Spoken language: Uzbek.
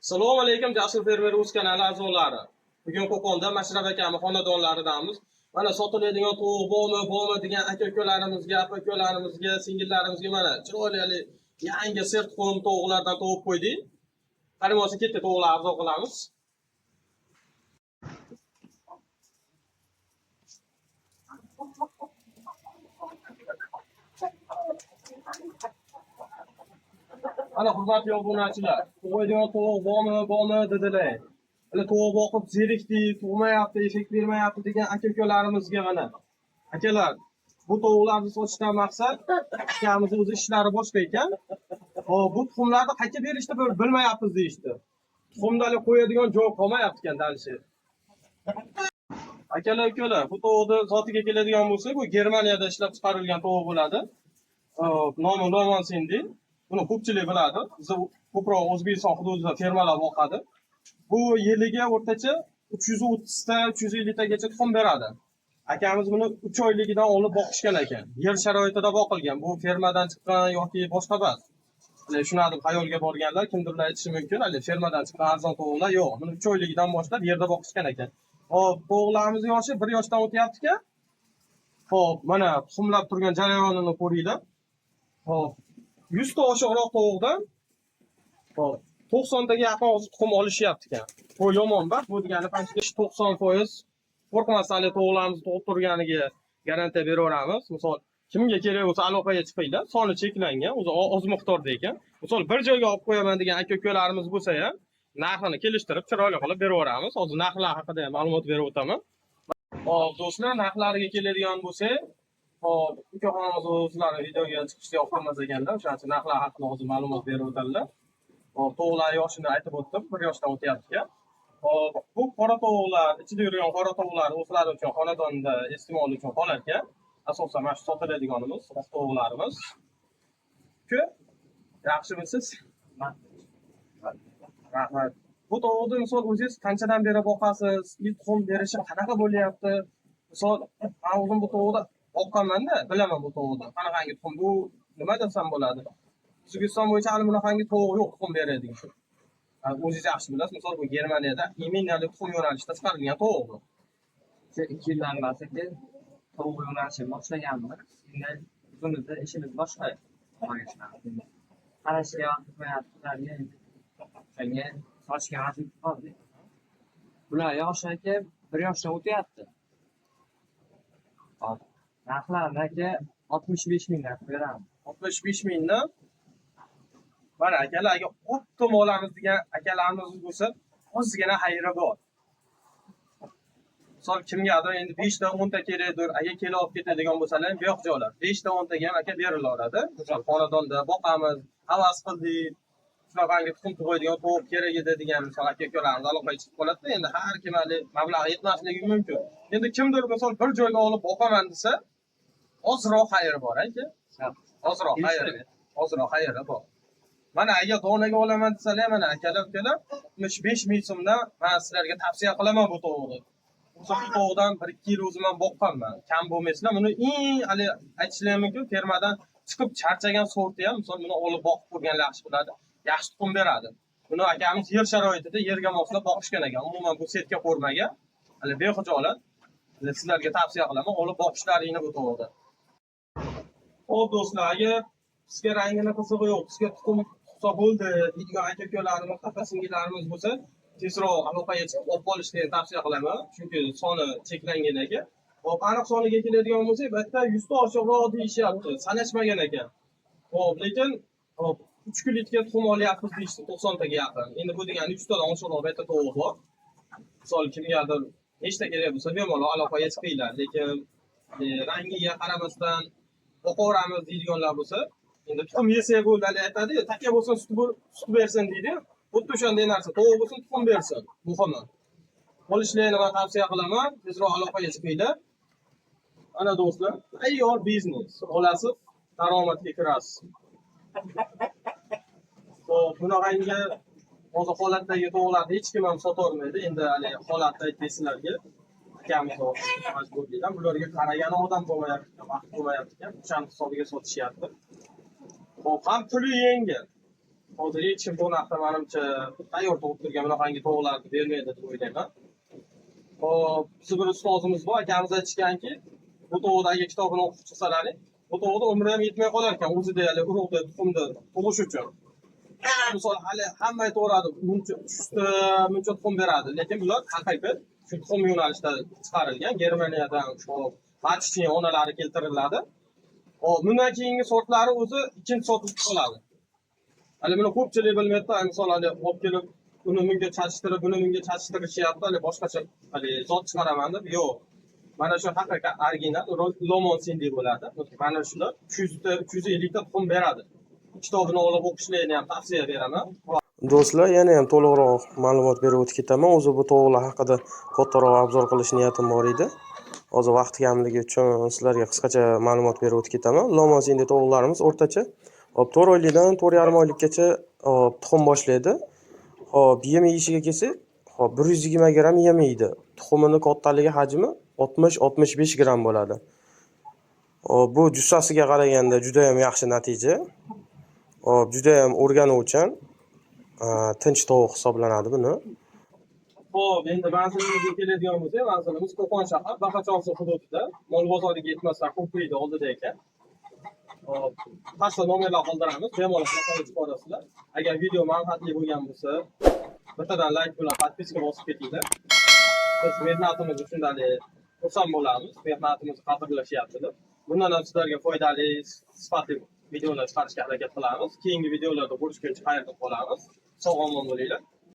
Assalomu alaykum, Jasur Fermer Uz kanali a'zolari. Bugun Qo'qonda Mashrab akami xonadonlaridamiz. Mana sotiladigan tovuq bormi, bormi degan aka-ukalarimizga, apa-ukalarimizga, singillarimizga mana chiroyli yangi sertuxum tovuqlardan tovuq qo'ydik. Qani bo'lsa ketdi, tovuqlar arzon qilamiz. Ana hurmatli obunachilar, tug'adigan tovuq bormi, bormi dedilar. Hali tovuq boqib zerikdik, tug'mayapti, eshak bermayapti degan aka-ukalarimizga mana. Akalar, bu tovuqlarni sotishdan maqsad akamizni o'zi ishlari boshqa ekan. Hop, bu tuxumlarni qayerga berishni bilmayapmiz deyishdi. Tuxumni hali qo'yadigan joy qolmayapti ekan dalishi. Akalar, ukalar, bu tovuqni zotiga keladigan bo'lsak, bu Germaniyada ishlab chiqarilgan tovuq bo'ladi. Hop, nomi Lomon Sendi. Buni ko'pchilik biladi. Bizda ko'proq O'zbekiston hududida fermalar boqadi. Bu yiliga o'rtacha 330 ta 350 tagacha tuxum beradi. Akamiz buni 3 oyligidan olib boqishgan ekan. Yer sharoitida boqilgan. Bu fermadan chiqqan yoki boshqa emas. Hali shuni deb xayolga borganlar kimdirlar aytishi mumkin, hali fermadan chiqqan arzon tovuqlar yo'q. Buni 3 oyligidan boshlab yerda boqishgan ekan. Hop, tovuqlarimiz yoshi 1 yoshdan o'tyapti ekan. Hop, mana tuxumlab turgan jarayonini ko'ringlar. Hop, 100 ta oshiqroq tovuqdan hop 90 taga yaqin hozir tuxum olishyapti ekan. Bu yomon emas, bu degani почти 90% qo'rqmasdan hali tovuqlarimiz tug'ib turganiga garantiya beraveramiz. Misol, kimga kerak bo'lsa aloqaga chiqinglar, soni cheklangan, o'zi oz miqdorda ekan. Misol, bir joyga olib qo'yaman degan aka ukalarimiz bo'lsa ham narxini kelishtirib, chiroyli qilib beraveramiz. Hozir narxlar haqida ham ma'lumot berib o'taman. Hop, do'stlar, narxlariga keladigan bo'lsak, hop, ukaxonimiz o'zlari videoga chiqishni yoqtirmas ekanlar, o'shaning uchun narxlar haqida hozir ma'lumot berib o'tadilar. Hop, tovuqlar yoshini aytib o'tdim, 1 yoshdan o'tyapti ekan. Hop, bu qora tovuqlar, ichida yurgan qora tovuqlar o'zlari uchun xonadonda iste'mol uchun qolar ekan. Asosan mana shu sotiladiganimiz, oq tovuqlarimiz. Ku, yaxshimisiz? Rahmat. Bu tovuqni misol o'zingiz qanchadan beri boqasiz? Ilk tuxum berishi qanaqa bo'lyapti? Misol, men o'zim bu tovuqni boqqanman-da, bilaman bu tovuqni. Qanaqangi tuxum bu, nima desam bo'ladi? O'zbekiston bo'yicha hali bunaqangi tovuq yo'q tuxum beradigan. O'zingiz yaxshi bilasiz, misol bu Germaniyada именно tuxum yo'nalishida chiqarilgan tovuq bu. Shu 2 yildan beri tovuq yo'nalishini boshlaganmiz. Endi o'zimizni ishimiz boshqa. Qarashga vaqt qo'yapti ularga. O'shanga sotishga majbur qoldik. Bular yoshi aka 1 yoshdan o'tyapti. Hop. Narxlarini aka 65 mingdan qilib beramiz. 65 mingdan. Mana akalar, agar optim olamiz degan akalarimiz bo'lsa, ozgina xayri bor. Misol, kimgadir endi 5 ta 10 ta kerakdir, agar kelib olib ketadigan bo'lsalar ham buyoq joylar. 5 ta 10 taga ham aka berilaveradi. Misol, xonadonda boqamiz, havas qildik, shunaqangi tuxum tug'adigan tovuq kerak edi degan misol aka ukalarimiz aloqaga chiqib qoladi. Endi har kim hali mablag'i yetmasligi mumkin. Endi kimdir misol bir joyga olib boqaman desa, ozroq xayri bor aka. Ozroq xayri, ozroq xayri bor. Mana agar donaga olaman desalar, mana akalar, ukalar, 65 ming so'mdan men sizlarga tavsiya qilaman bu tovuqni. O'zim bu tovuqdan 1-2 yil o'zim ham boqqanman. Kam bo'lmaysizlar. Buni eng hali aytishlari mumkin, fermadan chiqib charchagan sorti ham, misol buni olib boqib ko'rganlar yaxshi biladi. Yaxshi tuxum beradi. Buni akamiz yer sharoitida yerga moslab boqishgan ekan. Umuman bu setka ko'rmagan. Hali bexijolat. Hali sizlarga tavsiya qilaman, olib boqishlaringni bu tovuqni. Xo'p do'stlar, agar bizga rangini qizig'i yo'q, bizga tuxum tug'sa bo'ldi deydigan aka ukalarimiz, aka singillarimiz bo'lsa, tezroq aloqaga chiqib olib qolishni tavsiya qilaman, chunki soni cheklangan ekan. Hop, aniq soniga keladigan bo'lsak, bu yerda 100 ta oshiqroq deyishyapti, sanashmagan ekan. Hop, lekin hop 3 kunlikka tuxum olyapmiz deyishdi, 90 taga yaqin. Endi bu degani 100 tadan oshiqroq bu yerda tovuq bor. Misol, kimgadir nechta kerak bo'lsa, bemalol aloqaga chiqinglar, lekin rangiga qaramasdan boqaveramiz deydiganlar bo'lsa, endi tuxum yesak bo'ldi, hali aytadi-yu, taka bo'lsin, sut bersin deydi. Xuddi o'shanday narsa, tovuq bo'lsin, tuxum bersin, muhimi. Olishlarni man tavsiya qilaman, tezroq aloqaga chiqinglar. Ana do'stlar, tayyor biznes. Olasiz, daromadga kirasiz. Xo'p, bunaqangi hozir holatdagi tovuqlarni hech kim ham sotolmaydi. Endi hali holatni aytay sizlarga. Akamiz majburlikdan bularga qaragan odam bo'lmayapti, vaqt bo'lmayapti ekan, o'shani hisobiga sotishyapti. Xo'p, ham puli yengil. Hozir hech kim bu narxda, manimcha, tayyor tug'ib turgan bunaqangi tovuqlarni bermaydi deb o'ylayman. Hop, bizni bir ustozimiz bor, akamiz aytishganki, bu tovuqdagi kitobini o'qib chiqsalaring, bu tovuqni umri ham yetmay qolar ekan, o'zida hali urug'da, tuxumda tug'ish uchun. Misol, hali hamma aytaveradi, buncha 300 ta, buncha tuxum beradi, lekin bular haqiqiy shu tuxum yo'nalishida chiqarilgan, Germaniyadan маточный onalari keltiriladi. Hop, bundan keyingi sortlari o'zi ikkinchi sort bo'lib qoladi. Hali buni ko'pchilik bilmaydi, misol, hali olib kelib uni bunga chachishtirib, buni bunga chachishtirishyapti, hali boshqacha hali zot chiqaraman deb. Yo'q. Mana shu haqiqiy original Lomon Sindi bo'ladi. Mana shular 300 ta, 350 ta tuxum beradi. Kitobini olib o'qishlarni ham tavsiya beraman. Do'stlar, yana ham to'liqroq ma'lumot berib o'tib ketaman. O'zi bu tovuqlar haqida kattaroq обзор qilish niyatim bor edi. Hozir vaqt kamligi uchun sizlarga qisqacha ma'lumot berib o'tib ketaman. Lomon Sindi tovuqlarimiz o'rtacha, hop, 4 oylikdan 4,5 oylikgacha, hop, tuxum boshlaydi. Hop, yem yeyishiga kelsak, hop, 120 gramm yem yeydi. Tuxumini kattaligi, hajmi 60-65 gramm bo'ladi. Hop, bu jussasiga qaraganda juda ham yaxshi natija. Hop, juda ham o'rganuvchan, tinch tovuq hisoblanadi buni. Xo'p, endi manzilimizga keladigan bo'lsak, manzilimiz Qo'qon shahar, Baqa hududida, mol bozoriga yetmasdan ko'prikni oldida ekan. Hop, pastda nomerlar qoldiramiz, bemalol aloqaga chiqa olasizlar. Agar video manfaatli bo'lgan bo'lsa, bittadan layk bilan подписка bosib ketinglar. Biz mehnatimiz uchun xursand bo'lamiz, mehnatimizni qadrlashyapti deb. Bundan ham sizlarga foydali, sifatli videolar chiqarishga harakat qilamiz. Keyingi videolarda ko'rishguncha xayr deb qolamiz. Sog' omon bo'linglar.